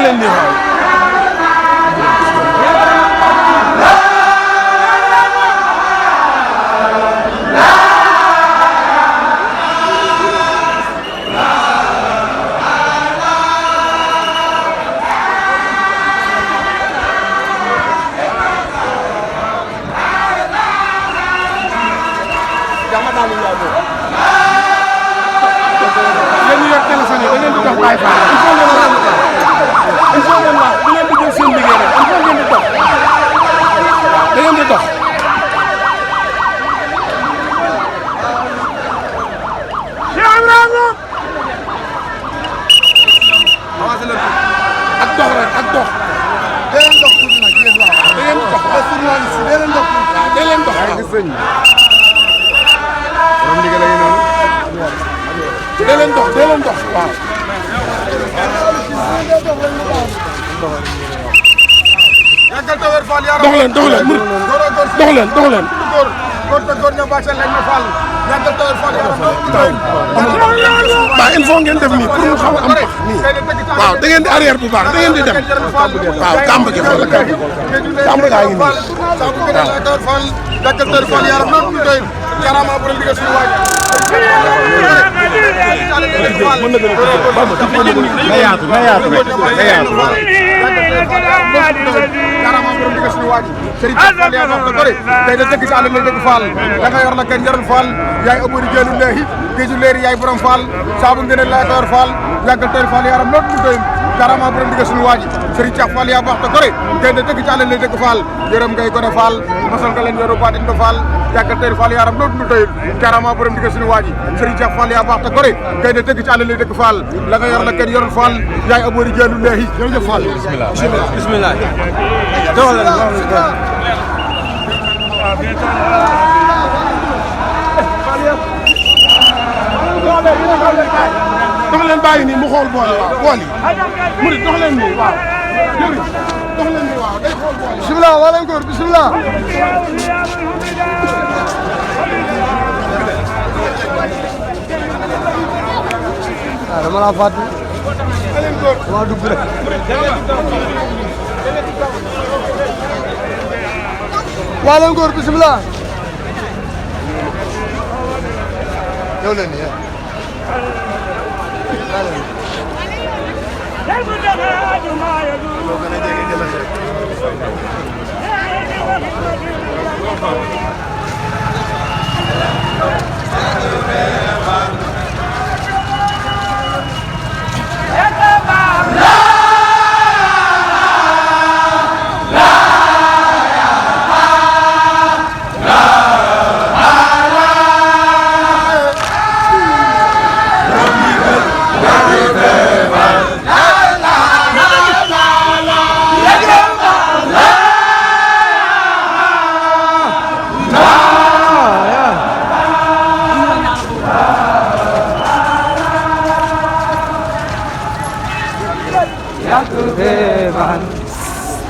leen nii waaw. Baye Fall il faut ngeen wax bu ngeen di jël seen liggéey rek il faut ngeen di dox da ngeen di dox. ak dox rek ak dox. da ngeen dox tuuti nag yéen waaw da ngeen di dox ba journaliste da ngeen dox tuuti waaw da ngeen dox waaw. borom liggéey la ngeen noonu. da leen dox da leen dox waaw. dox leen dox leen dox leen dox leen. waaw il faut ngeen def nii pour mu xaw a am pax nii waaw da ngeen di arrière bu baax da ngeen di dem waaw kàmb gi xoolal kàmb gaa ngi nii waaw. na yaatu na yaatu rek na yaatu. Serigne Fall yaa wax ko tey da dëgg ci àll lay dëgg Fall da nga yor la kenn jarul Fall yaay abori jeelu leehi géeju leeri yaay borom Fall saabu ngeen laa ko yor Fall yàggal tey Fall yaram loolu lu doy karama borom digg suñu waaji Serigne Cheikh Fall yaa wax ko tey da dëgg ci àll lay dëgg Fall yërëm ngay gone Fall mosal nga leen yoru baatin ba Fall yàggal tey Fall yaram loolu lu doy karama borom digg suñu waaji Serigne Cheikh Fall yaa wax ko tey da dëgg ci àll lay dëgg Fall la nga yor la kenn yorul Fall yaay abori jeelu leehi jërëjëf Fall bismillah dox leen bàyyi nii mu xool bool yi waaw bool yi murid dox leen nii waaw jëriñ dox leen nii waaw day xool bool yi. bisimilah wala góor bisimilah. waaw dama la fàtte. dama dugg rek. wala góor bisimilah. ñëw leen nii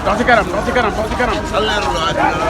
dox ci kanam dox ci kanam dox ci kanam.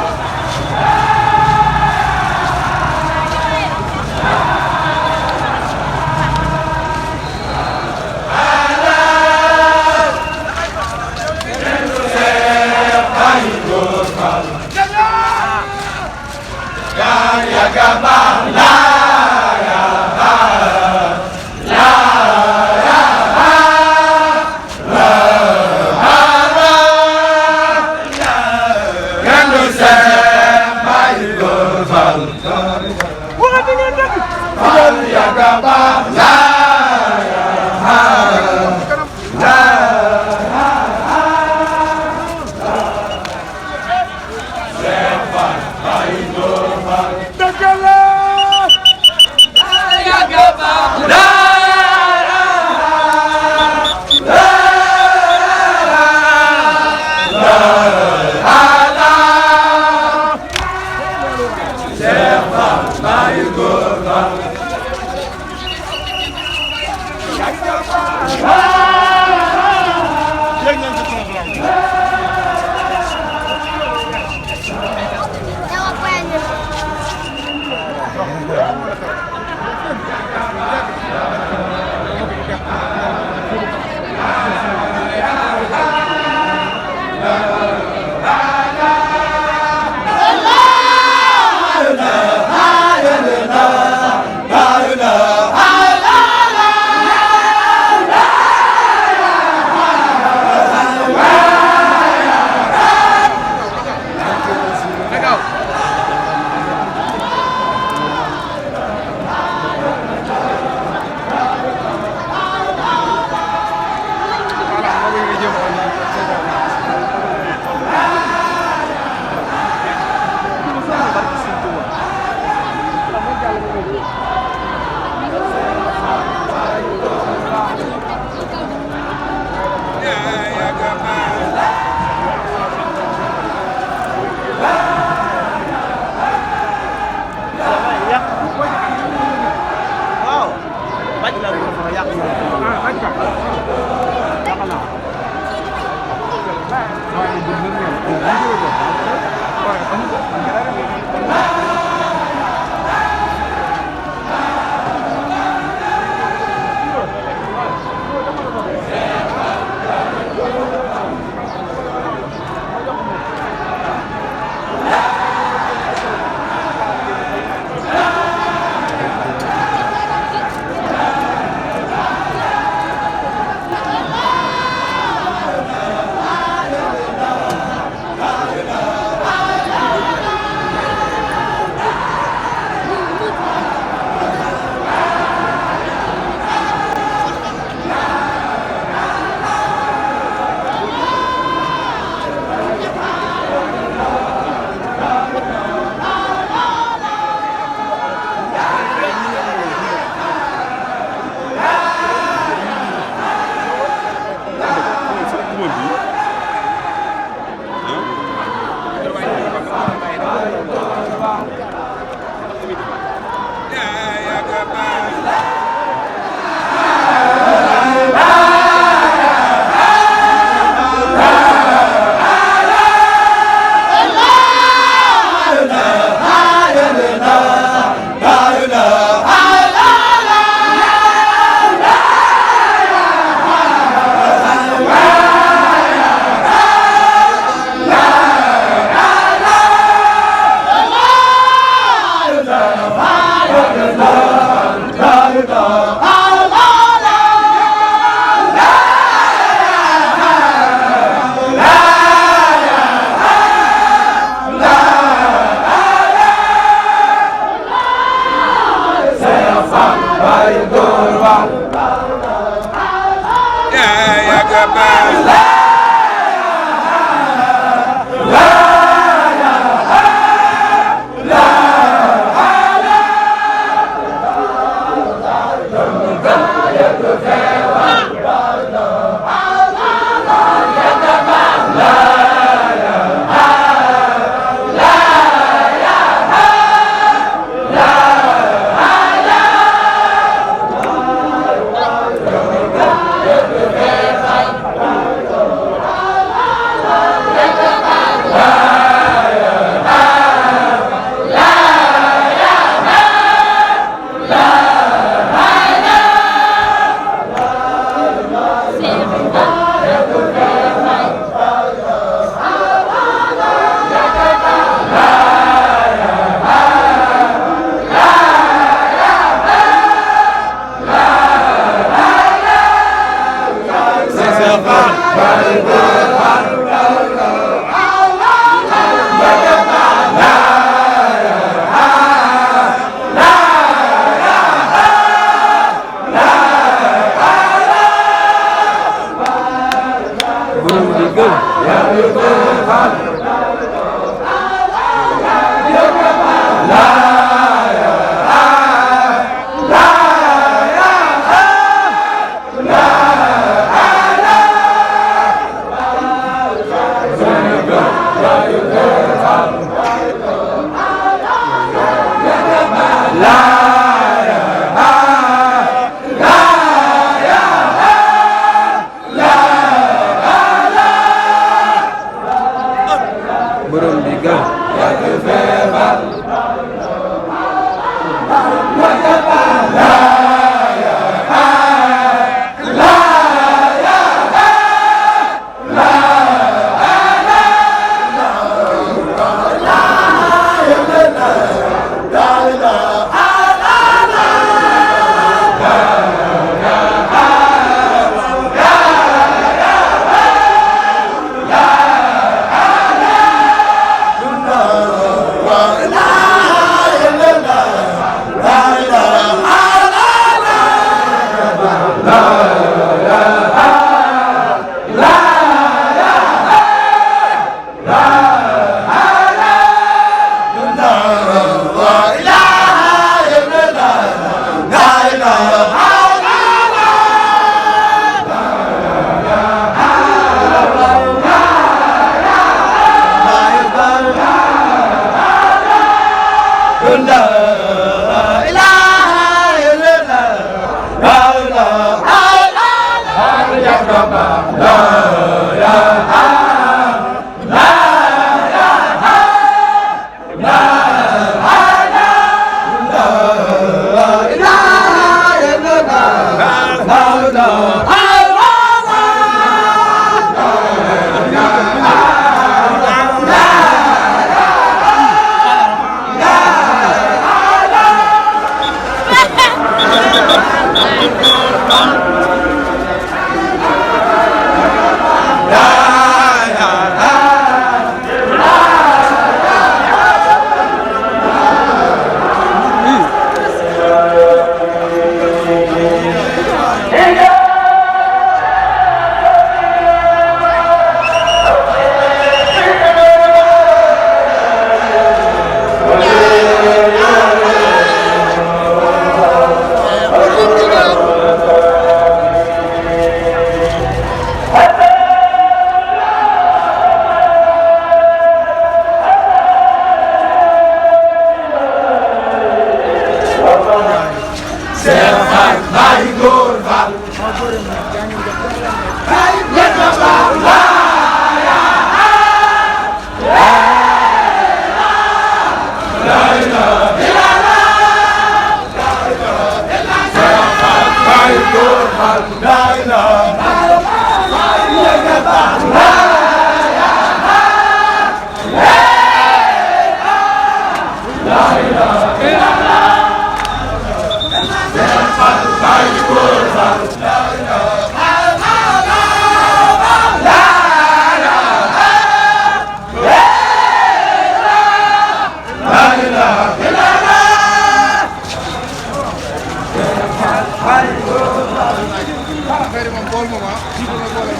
affaire yi moom bool moom ah jiitu na boole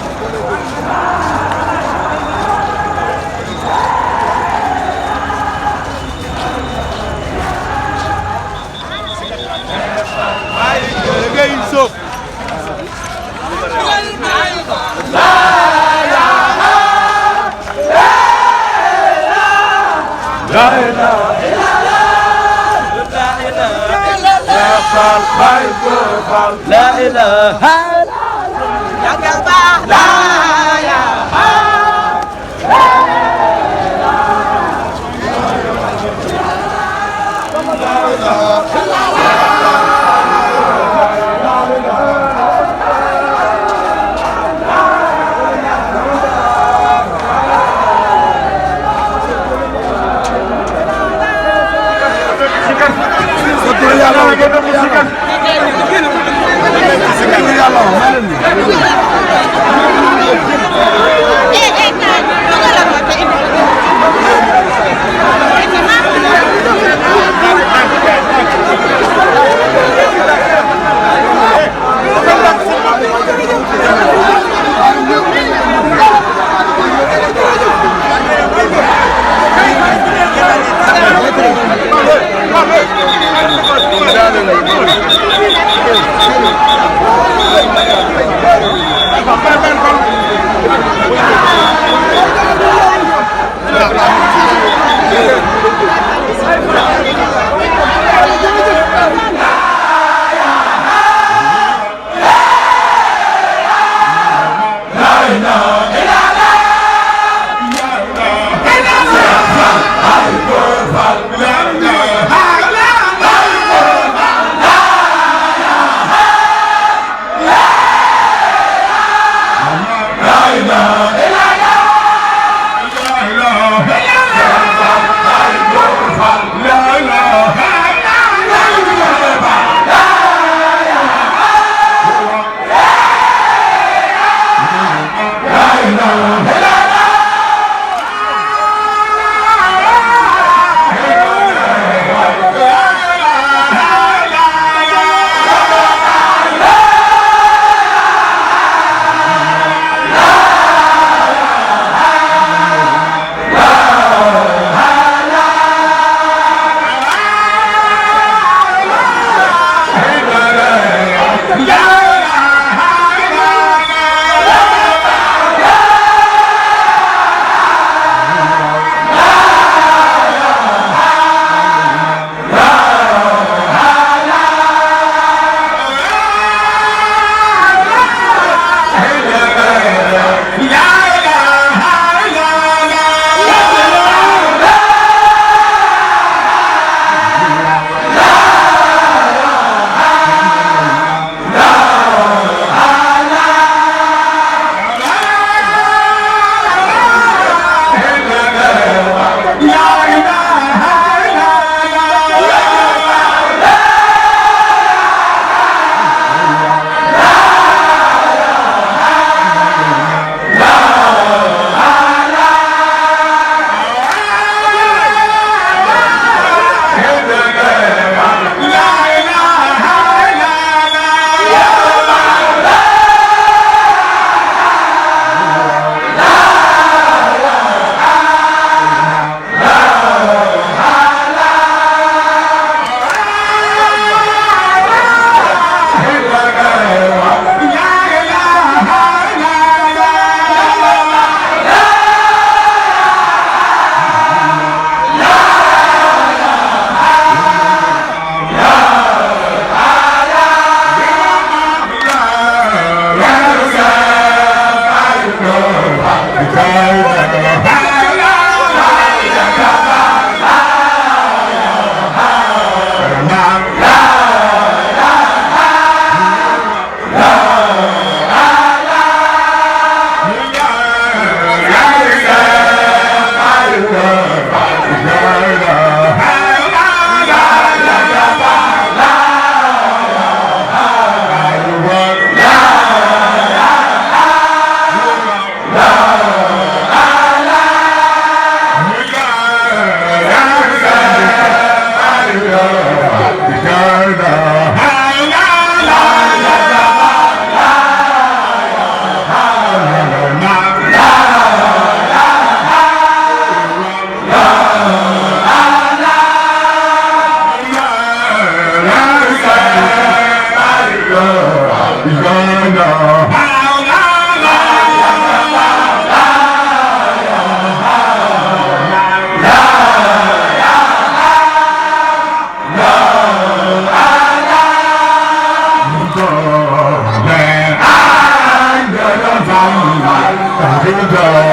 لا إله يا قلبا لا يا la Fall